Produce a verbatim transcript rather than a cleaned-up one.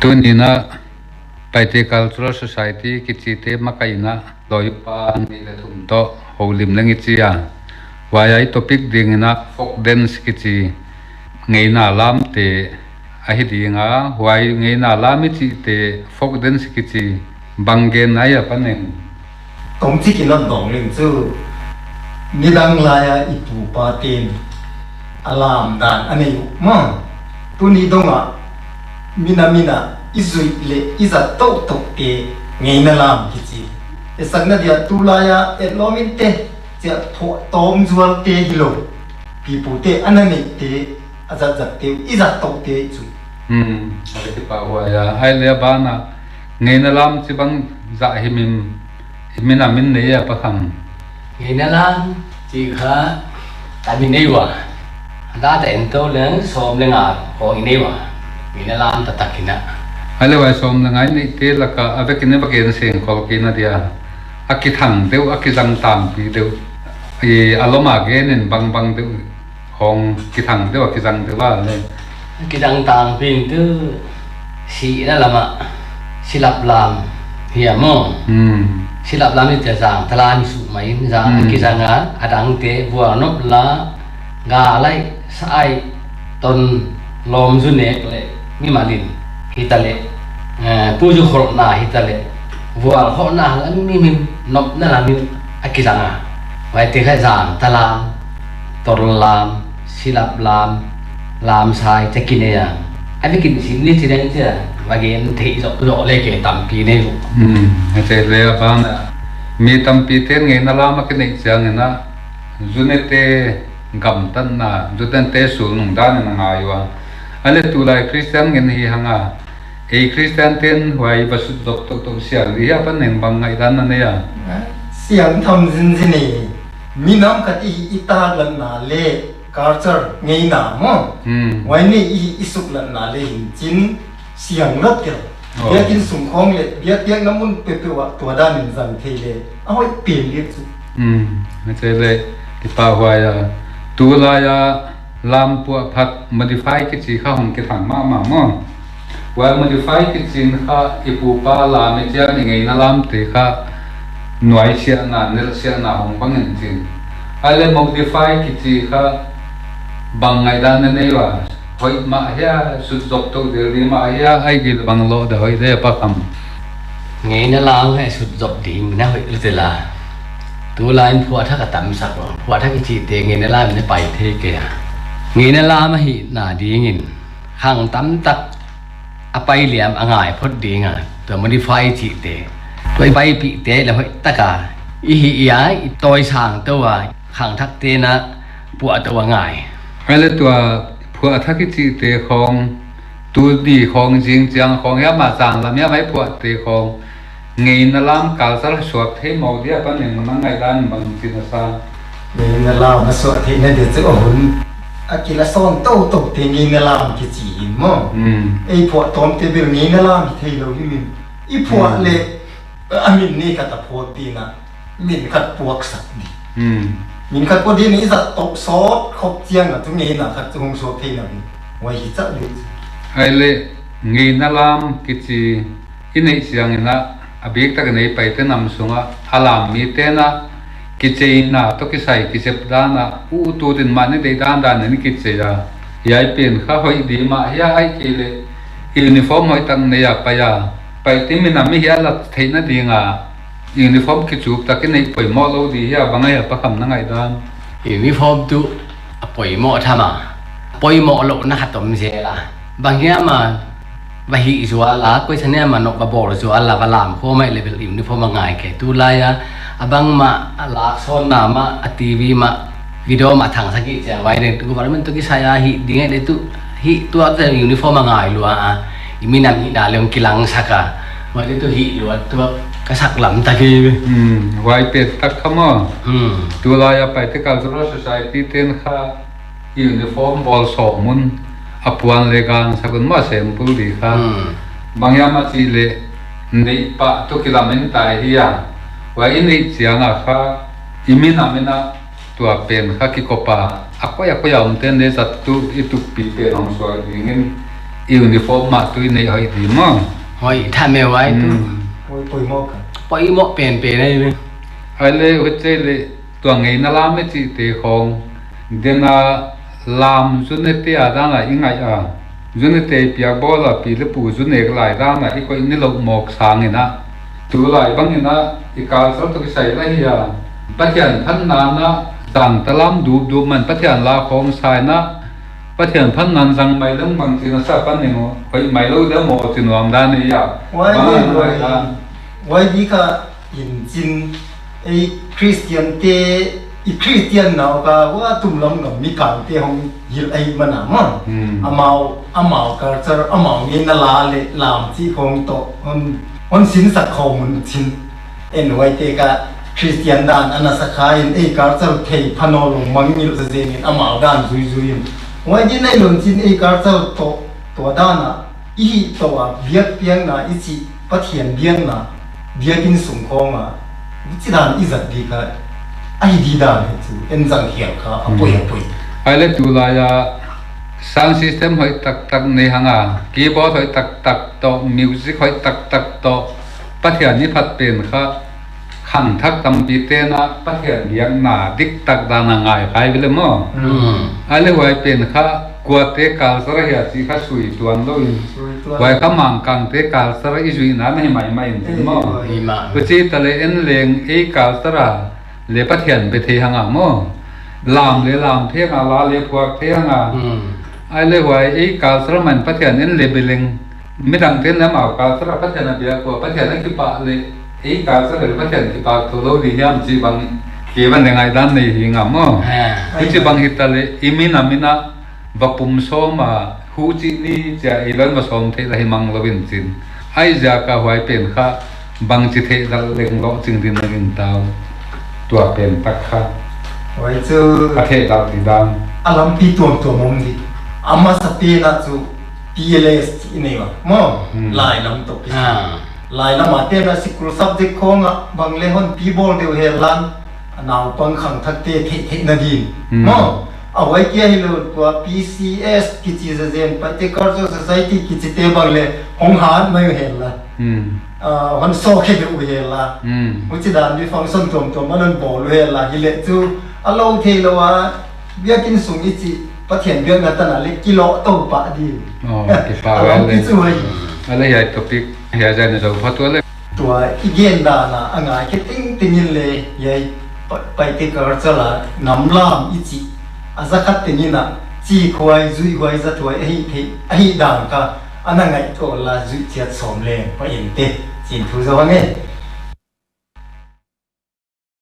Tuni'n a Paite Cultural Society kichite makaihna loi pa nih leh thum toh houlim leng i chi a. Huai a i topic dingin a folk dance kichi ngeina lamte ahi ding a, huai ngeina lam i chihte folk dance kichi bang gen ahi a Pa Neng? Tawmchik in hon dawng leng chu, nidang lai a i pu pa ten a lam dan a nei uh maw. Tuni dong a min a min a i zuih leh i zat touhtouhte ngeina lam kichi. Hetsakna dia tulai a etlawm inte, chia phuahtawm zualte hilou, pipute ana neihte, a zatzatte uh i zat touhte chu. Hmm, a leh kipahhuai a. Huai leh a ban a ngeina lam chi bang zah himhim, i min a min nei a Pa Khang? Ngeina lam chi kha tam i nei ua. A dang dang in tou leng sawm leh nga khawng i nei ua. Ngeina lam taktak in a. Huai leh huai sawm leh nga i neihte lak a a vekin i va gen seng khol kei na dia, a kithang deuh, a kizang tampi deuh, i a lom a gen in bangbang deuh khawng kithang deuh, a kizang deuh a leh? Kizang tampi in tu sihna lam a silap lam hi a maw. Hmm. Silap lam i chia zang talam i suk mai in zang, hmm, kizang a, a dangte vualnop la, ga lai, sa ai, ton, lawm zu nek leh mimal in hitaleh, eh, pu zu kholhna hitaleh, vual kholhna lam, mi, mi nopna lam in a kizang a. Huaite kha zang talam, tol lam, silap lam, lamsai chia kinei a. A vekin sim ni chi dang chia va gen theih zoh zoh leh kei tampi nei uh. Hmm, a chi leh a ban a mi tampi ten ngeina lam a kinei chiangin a, zu nete gamtatna, zu nete sulnung dan in a ngai ua. A leh tulai Christian ngen hi hang a, ei Christian ten huai va sutzop touhtouh siang di hia Pa Neng, bang ngaihdan na nei a? Siangthou zinzin e, minam khat i hih i taklatna leh culture ngeina maw. Hmm. Huai nei i hih i suklatna leh hinchin siang lawt tel. Oh. Biakin sung khawng leh biakpiakna mun peuhpeuh ah tua dan in zang thei leh a hoih pen di chu. Hmm, a chi leh kipahhuai a. Tulai a lam puahphat modify kichi kha hong kithang mahmah maw. Huai modify kichi in kha i pu pa lam i chia i ngeina lamte kha nuaisiahna, nelhsiahna hong bang in chin. Huai leh modify kichi kha bang ngaihdan na nei ua? Hoih mah hia, sutzop touh zel di mah hia, ahihkeileh bang loh dia hoih dia Pa Khang? Ngeina lam hi sutzop ding na hoih lua tel a. Tulai in phuahthak a tamsak ua. Phuahthak i chihte ngeina lam in a pai thei kei a. Ngeina lam ahihna dingin khang tamtak a pai liam a ngai phot ding a, tua modify chihte. Tua i paipihte leh hoihtak a i hih i a, i tawisang tou a, khangthakte'n a puah tou a ngai. Huai leh tua phuahthak i chihte khawng, tuni khawng, zingchiang khawng hiam a, zan lam hiam a i phuahte khawng ngeina lam culture a suak thei mawk dia Pa Neng, nang ngaihdan bang chin a sa? Ngeina lam a suak theihna dia chu a hun a kilasawn touhtouhte ngeina lam kichi hi maw. Hmm. Ei phuahtawmte bel ngeina lam hi theilou hi min. I phuah, hmm, leh a min nei khat a phawt ding a, min khat puaksak di. Hmm. Min khat puak ding in i zat touh sawt khop chiang a chu ngeina khat chu hong suak theihna min. Huai hi chauh di. Huai leh ngeina lam kichi i neih chiangin a, a biktak in ei Paite nam sung a, a lam mite'n a kicheina toh kisai kizep dan a, u u tu din mah ni deih dandan in kichei a. Hiai pen kha hoih di mah hia, ahihkeileh uniform hoihtak nei a pai a, Paite minam i hih a lat theihna ding a uniform kichuk tak i neih poimoh lou di hia, bang ahia Pa Khang, na ngaihdan? Uniform tuh a poimoh tham a, poimoh louhna khat om zel a. Bang hiam a va hih zual a, koi sa niam a nop va bawl zual a, va lam khawm a, i leh bel uniform a ngai kei. Tulai a, a bangmah, a laksawnna mah, a TV mah, video mah thangsak i chia, huai leh government toh kisai a hih ding leh tu, hih tuak te uniform a ngai lua a. I minam hihna leng kilangsak a. Huai leh tu hih lua tuak ka sak lam tak i. Hmm, huai pettak kha maw. Hmm. Tulai a Paite Cultural Society te'n kha uniform bawl sawm un, a puan leh gangsak un maw, sample di kha. Hmm. Bang hiam a chih leh neih pah toh kilamen ta hi a. Huai i neih chiang a kha i minam in a tua pen kha kikop a, a koi a koi a omte'n leh zat tuh i tukpi pen hong suak ding in uniform mah tuh i neih hoih di maw. Hoih tham e huai tuh. Hmm. Poimoh ka. Poimoh penpen ahi ve. Huai leh, huchi leh, tua ngeina lam i chihte khong. Dena lam zu nete a dan a i ngaih a. Zu nete piak bawl a pi leh pu zu nek lai dan a i koih nilouh mawk sangin a. Tulai bangin a i culture toh kisai lah hi a. Pathian phatna a zang ta lam dupdup man Pathian la khong sa in a. Pathian phatna zang mai leng bangchi na sa pan ning uh, hoih mai lou dia maw chi nuam dan i a. Huai bang di a huai, huai di kha in chin, ei Christian te, i Christian nau kha, huai tum lam ngam mi kang te hong hilh ahihman a maw. Hmm. Amau, amau culture, amau ngeina la leh lam chih khong toh, hon, hon sinsak khong mun chin. En huaite kha Christian dan ana sa kha in ei culture thei phano lungmang ngilh zazeng in amau dan zuizui in. Huai di nai lon chin ei culture toh, tua dan a, i hih toh a, biakpiakna i chih, Pathian biakna, biakin sung khong a, huchi dan i zat di kha, ahi di dan hi chu, en zang hial kha, a poi, a poi. Hmm. Huai leh tulai a, sound system hoih taktak nei hang a, keyboard hoih taktak toh, music hoih taktak toh, Pathian i phat pen kha, khangthak tampi ten a Pathian biakna diktak dan a ngai kha i ve leh maw. Hmm. Huai leh huai pen kha kuate culture hia chih kha sui tuan lou in. Sui tuan. Huai kha mangkangte culture i zuihna na hi maimai in chin maw. Hi maw. Huchi ta leh en leng ei culture a leh Pathian be thei hang a maw. Lam leh lam thei hang a, la leh phuak thei hang a. Hmm. Huai leh huai ei culture man Pathian en leh be leng. Midang ten amau culture a Pathian a biak ua, Pathian a kipak leh, ei culture leh Pathian kipak tou lou di hiam chih bang, kei van leng ngaihdan nei hi ngam maw. Ah. Huchi bang hita leh, i min a min a, va pum sawm a, huchi ni chia, ei lon va sawm theih lah hi mang lou in chin. Huaiziak a huai pen kha, bangchi theih dal leng lou ching din a ring tau. Tua pen tak kha. Huai chu. A theih dal di dan. A lampi tuamtuam om di. A masa pen a chu, P L S chih i nei ua, maw? Hmm. Lai lam toh kisai. Ah. Lai lam a ten a sikul subject khong a bang leh hon pi bawl deuh hen la, naupang khangthakte theihtheihna din. Hmm. Maw? A huai kia hilou tua P C S kichi zazen, Paite Cultural Society kichite bang leh hong hat mai uh hen la. Hmm. Ah, hon sawk khe deuh uh hen la. Hmm. Huchi dan di function tuamtuam a hon bawl uh hen la. Hileh chu a lou theilou a, biakin sung i chih Pathian biakna tan a leh kilawh tou pah di. Oh, kipak a leh. Lampi chu huai. A leh hiai topic, hiai zan na zou pha tua leh. Tua i gen dan a, a ngai khe tengteng in leh, hiai Pa-, Paite culture a nam lam i chih. A za khat teng in a, chih huai, zuih huai, zat huai, ahi thei, ahi dan kha, ana ngaihtuah la zuih chiat sawm leng, pa in te, chin thu zou hang e.